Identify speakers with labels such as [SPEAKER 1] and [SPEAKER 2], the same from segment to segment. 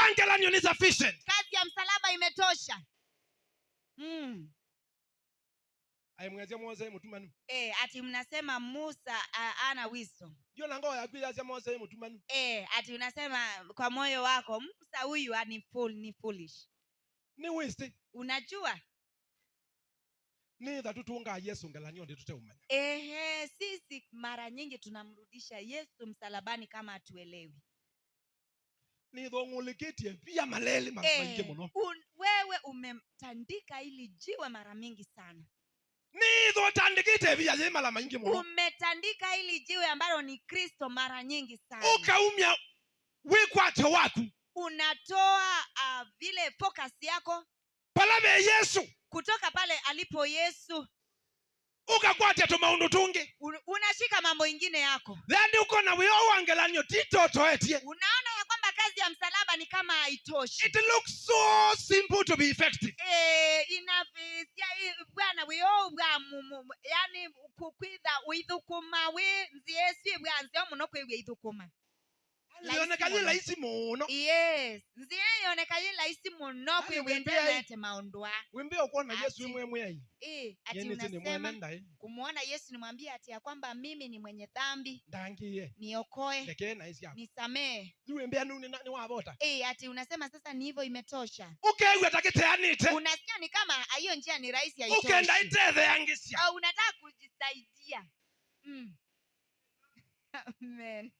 [SPEAKER 1] Wangelanyo ni sufficient.
[SPEAKER 2] Kazi ya msalaba imetosha.
[SPEAKER 1] Aimwezia Mose mutumanu.
[SPEAKER 2] Ati mnasema Musa ana wisdom.
[SPEAKER 1] Ndio na ngoo yaku yasia Mose mutumanu.
[SPEAKER 2] Ati unasema kwa moyo wako Musa huyu ni fool, ni foolish.
[SPEAKER 1] Ni waste.
[SPEAKER 2] Unajua?
[SPEAKER 1] Ni thatutunga Yesu ngelanyo ndi tuteumanya.
[SPEAKER 2] Ehe, sisi mara nyingi tunamrudisha Yesu msalabani kama hatuelewi.
[SPEAKER 1] Ni thongulikitie pia maleli maingi muno.
[SPEAKER 2] Wewe umemtandika ili jiwe mara mingi sana.
[SPEAKER 1] Ni thotandikite pia ye mara maingi muno.
[SPEAKER 2] Umetandika ili jiwe ambalo ni Kristo mara nyingi sana.
[SPEAKER 1] Ukaumia wikwate waku.
[SPEAKER 2] Unatoa vile focus yako
[SPEAKER 1] pala be Yesu.
[SPEAKER 2] Kutoka pale alipo Yesu.
[SPEAKER 1] Ukakwate tu maundu tungi.
[SPEAKER 2] Unashika mambo ingine yako.
[SPEAKER 1] Then uko na wio wangelanyo tito toetie.
[SPEAKER 2] Unaona ya kwamba kazi ya msalaba ni kama haitoshi.
[SPEAKER 1] It looks so simple to be effective.
[SPEAKER 2] Bwana wio bwa yani kukwitha uithukuma we nziesi bwa nzio muno kwiwe ithukuma.
[SPEAKER 1] Lionekana rahisi muno.
[SPEAKER 2] Yes, nzie ionekana rahisi muno kwiwe ndete maundwa.
[SPEAKER 1] Wimbe ukona Yesu imwe mwe.
[SPEAKER 2] Ati unasema kumuona Yesu nimwambie ati ya kwamba mimi ni mwenye dhambi.
[SPEAKER 1] Ndangie.
[SPEAKER 2] Niokoe. Nisamee.
[SPEAKER 1] Wimbe ni wabota.
[SPEAKER 2] Ati unasema sasa ni hivyo imetosha.
[SPEAKER 1] Ukewe atakiteanite.
[SPEAKER 2] Unasikia ni kama hiyo njia ni rahisi haitoshi.
[SPEAKER 1] Ukenda itethe angisia.
[SPEAKER 2] Au unataka kujisaidia. Amen.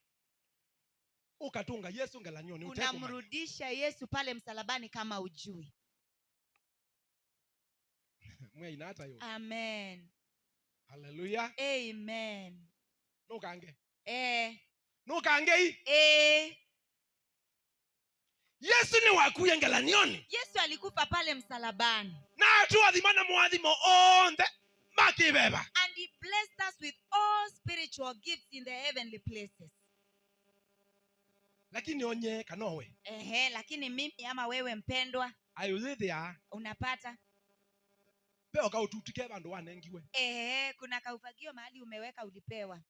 [SPEAKER 1] Ukatunga Yesu ngelanyoni
[SPEAKER 2] unamrudisha Yesu pale msalabani kama ujui.
[SPEAKER 1] Mwe inata yo.
[SPEAKER 2] Amen.
[SPEAKER 1] Hallelujah.
[SPEAKER 2] Amen.
[SPEAKER 1] Nukange. Nukange. Yesu ni wakuye ngelanyoni.
[SPEAKER 2] Yesu alikufa pale msalabani.
[SPEAKER 1] Na tuadhimana muadhimo onde makibeba.
[SPEAKER 2] And he blessed us with all spiritual gifts in the heavenly places.
[SPEAKER 1] Lakini onye kanowe.
[SPEAKER 2] Lakini mimi ama wewe mpendwa.
[SPEAKER 1] Ayuzithia.
[SPEAKER 2] Unapata.
[SPEAKER 1] Peo kaututike bandu wanengiwe.
[SPEAKER 2] Kuna kaufagio mahali umeweka ulipewa.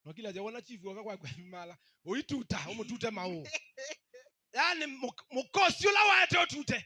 [SPEAKER 1] Nokila jawana chifu wakakwa kwa mala. Uituta, umutute mau. Yani mukosi ula waete utute.